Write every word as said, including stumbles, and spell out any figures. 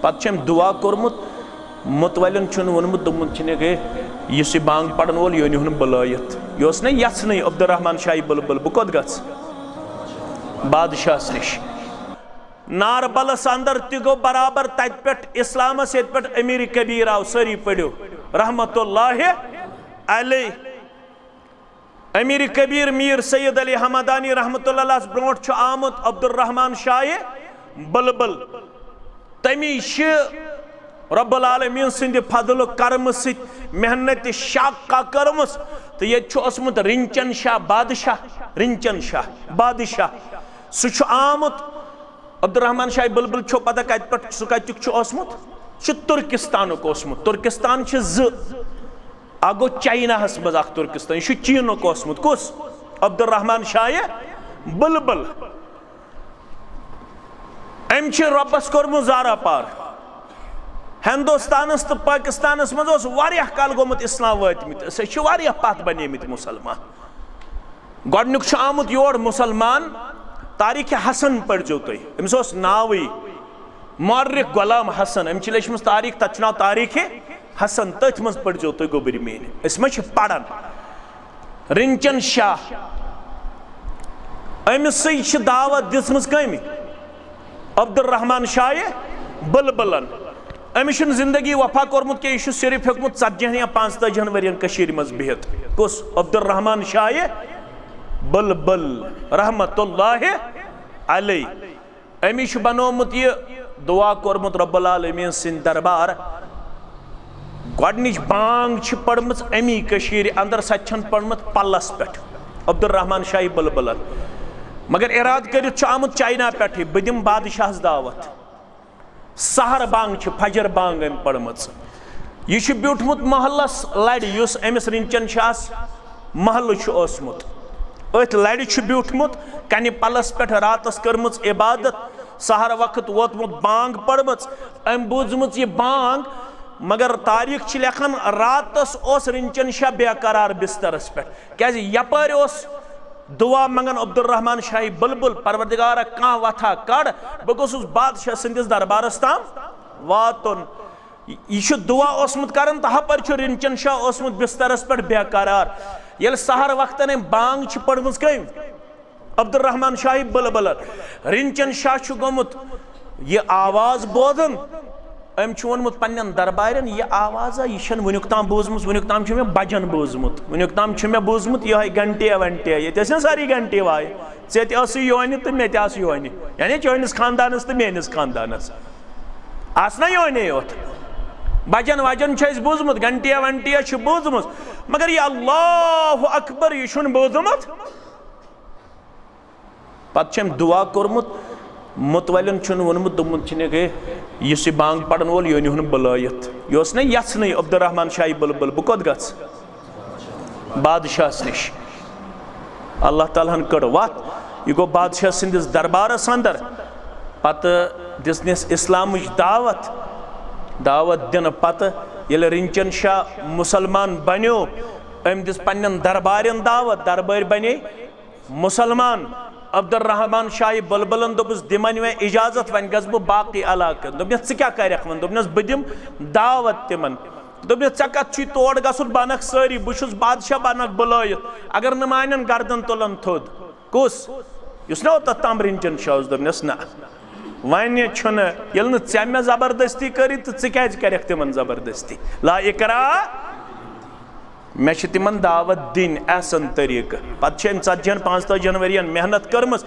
پتہٕ چھُ أمۍ دُعا کوٚرمُت، مُتولِن چھُنہٕ ووٚنمُت، دوٚپمُت چھُنہٕ، ہے، یُس یہِ بانٛگ پرن وول، یہِ أنِو ہُن بُلٲیِتھ۔ یہِ اوس نہ یژھنٕے عبدالرحمان شاہی بُلبُل، بہٕ کوٚت گژھٕ؟ بادشاہس نِش۔ ناربلس اندر تہِ گوٚو برابر تتہِ پٮ۪ٹھ اسلامس، ییٚتہِ پٮ۪ٹھ امیر کبیر آو، سٲری پٔرِو، رحمت اللہ علیہ۔ امیر کبیر میر سید علی حمدانی رحمت اللہ علیہ برونٹھ چھُ آمُت عبدالرحمان شاہ بلبل۔ تٔمی چھِ رب العالمین سٕنٛدِ فضل و کرمہٕ سۭتۍ محنت شاقہ کٔرمٕژ، تہٕ ییٚتہِ چھُ اوسمُت رِنچن شاہ بادشاہ، رِنچن شاہ بادشاہ، سُہ چھُ آمُت۔ عبدالرحمان شاہ بلبل چھو پتہ کتہِ پٮ۪ٹھ، سُہ کتیُک چھُ اوسمُت؟ سُہ چھُ ترکستانُک اوسمُت۔ ترکستان چھِ زٕ، اکھ گوٚو چیناہس منٛز اکھ ترکستان، یہِ چھُ چینُک اوسمُت۔ کُس؟ عبدالرحمان شاہ بلبل۔ أمۍ چھِ رۄبس کوٚرمُت زارا پار۔ ہندوستانس تہٕ پاکستانس منٛز اوس واریاہ کال گوٚمُت اسلام وٲتمٕتۍ، أسۍ چھِ واریاہ پتھ بنیمٕتۍ مسلمان۔ گۄڈٕنیُک چھُ آمُت یور مسلمان، تاریخ حسن پٔرۍزیو تُہۍ، أمِس اوس ناوٕے مؤرخ غلام حسن، أمۍ چھِ لیچھمٕژ تاریخ، تَتھ چھُ ناو تاریخ حسن، تٔتھۍ منٛز پٔرۍزیو تُہۍ گوٚبٕرۍ میٛٲنۍ، أسۍ ما چھِ پران؟ رِنچن شاہ، أمِسٕے چھِ دعوت دِژمٕژ کٔمۍ؟ عبدالرحمان شاہ بلبلن۔ أمِس چھُنہٕ زندگی وفا کوٚرمُت کینٛہہ، یہِ چھُ صرف ہیوٚکمُت ژتجی ہن یا پانٛژتٲجی ہن ؤرین کٔشیٖرِ منٛز بِہِتھ۔ کُس؟ عبدالرحمان شاہ بلبل رحمت اللہ علیہ۔ أمی چھُ بنوومُت یہِ، دعا کوٚرمُت رب العالمین سٕنٛدِ دربار۔ گۄڈٕنِچ بانگ چھِ پٔرمٕژ أمی کٔشیٖرِ اندر، سۄ تہِ چھَنہٕ پٔرمٕژ پلس پٮ۪ٹھ عبدالرحمان شاہ بلبلن۔ مگر ارادٕ کٔرِتھ چھُ آمُت چاینا پٮ۪ٹھٕے، بہٕ دِمہٕ بادشاہس دعوت۔ سحر بانگ چھِ، فجر بانگ أمۍ پٔرمٕژ۔ یہِ چھُ بیوٗٹھمُت محلس لرِ، یُس أمِس رِنچن شاہس محلہٕ چھُ اوسمُت۔ أتھۍ لرِ چھُ بیوٗٹھمُت، کنہِ پلس پٮ۪ٹھ راتس کٔرمٕژ عبادت، سحر وقت ووتمُت، بانگ پٔرمٕژ۔ أمۍ بوٗزمٕژ یہِ بانگ، مگر تاریخ چھِ لیکھان، راتس اوس رِنچن شاہ بے قرار بسترس پٮ۪ٹھ۔ کیازِ یپٲرۍ اوس دعا منگان عبدالرحمان شاہی بلبل، پروردگارا، کانٛہہ وتھا کڑ، بہٕ گوٚژھُس بادشاہ سٕنٛدِس دربارس تام واتُن۔ یہِ چھُ دعا اوسمُت کران تہٕ ہپٲرۍ چھُ رِنچن شاہ اوسمُت بسترس پٮ۪ٹھ بے قرار۔ ییٚلہِ سحر وقتن أمۍ بانگ چھِ پٔرمٕژ کٔمۍ؟ عبدالرحمان شاہی بلبلن۔ رِنچن شاہ چھُ گوٚمُت یہِ آواز بوزان، أمۍ چھُ ووٚنمُت پننٮ۪ن دربارٮ۪ن، یہِ آوازا، یہِ چھَنہٕ وٕنیُک تام بوٗزمٕژ، وٕنیُک تام چھُ مےٚ بجن بوٗزمُت، وٕنیُک تام چھُ مےٚ بوٗزمُت یِہوٚے گھنٹیہ ونٹیہ، ییٚتہِ ٲسۍ نہ سٲری گھنٹی وایہِ، ژےٚ تہِ ٲسٕے یونہِ تہٕ مےٚ تہِ آسہٕ یونہِ، یعنی چٲنِس خاندانس تہٕ میٲنِس خاندانس۔ آسہٕ نہ یونے یوت۔ بجن وجن چھُ اَسہِ بوٗزمُت، گھنٹیہ ونٹیہ چھُ بوٗزمُت، مگر یہِ اللہ اکبر، یہِ چھُنہٕ بوٗزمُت۔ پتہٕ چھُ أمۍ دُعا کوٚرمُت، مُتولٮ۪ن چھُنہٕ ووٚنمُت، دوٚپمُت چھُنَکھ، ہے، یُس یہِ بانٛگ پرن وول، یہِ أنِو ہُن بُلٲیِتھ۔ یہِ اوس نہ یژھنٕے عبدالرحمان شاہی بُلبُل، بہٕ کوٚت گژھٕ؟ بادشاہس نِش۔ اللہ تعالیٰ ہن کٔڑ وتھ، یہِ گوٚو بادشاہ سٕنٛدِس دربارس اندر۔ پتہٕ دِژنس اسلامٕچ دعوت۔ دعوت دِنہٕ پتہٕ ییٚلہِ رِنچن شاہ مُسلمان بنیو، أمۍ دِژ پننٮ۪ن دربارٮ۪ن دعوت، دربٲرۍ بنے مسلمان۔ عبدالرحمان شاہی بلبلن دوٚپُس، دِ وۄنۍ مےٚ اجازت، وۄنۍ گژھٕ بہٕ باقٕے علاقن۔ دوٚپنس، ژٕ کیٛاہ کرکھ وۄنۍ؟ دوٚپنس، بہٕ دِمہٕ دعوت تِمن۔ دوٚپنس، ژےٚ کتھ چھُے تور گژھُن؟ بہٕ انکھ سٲری، بہٕ چھُس بادشاہ، بہٕ انکھ بُلٲیِتھ۔ اگر نہٕ مانن، گردن تُلن تھوٚد۔ کُس؟ یُس نہ اوتتھ تام رِنچن شاہ اوس۔ دوٚپنس، نہ، وۄنۍ چھُنہٕ، ییٚلہِ نہٕ ژےٚ مےٚ زبردستی کٔرٕے تہٕ ژٕ کیٛازِ کرکھ تِمن زبردستی؟ لا اکراہ۔ مےٚ چھِ تِمن دعوت دِنۍ احسن طریٖقہٕ۔ پتہٕ چھِ أمۍ ژتجی ہن پانٛژتٲجی ہن ؤرین محنت کٔرمٕژ،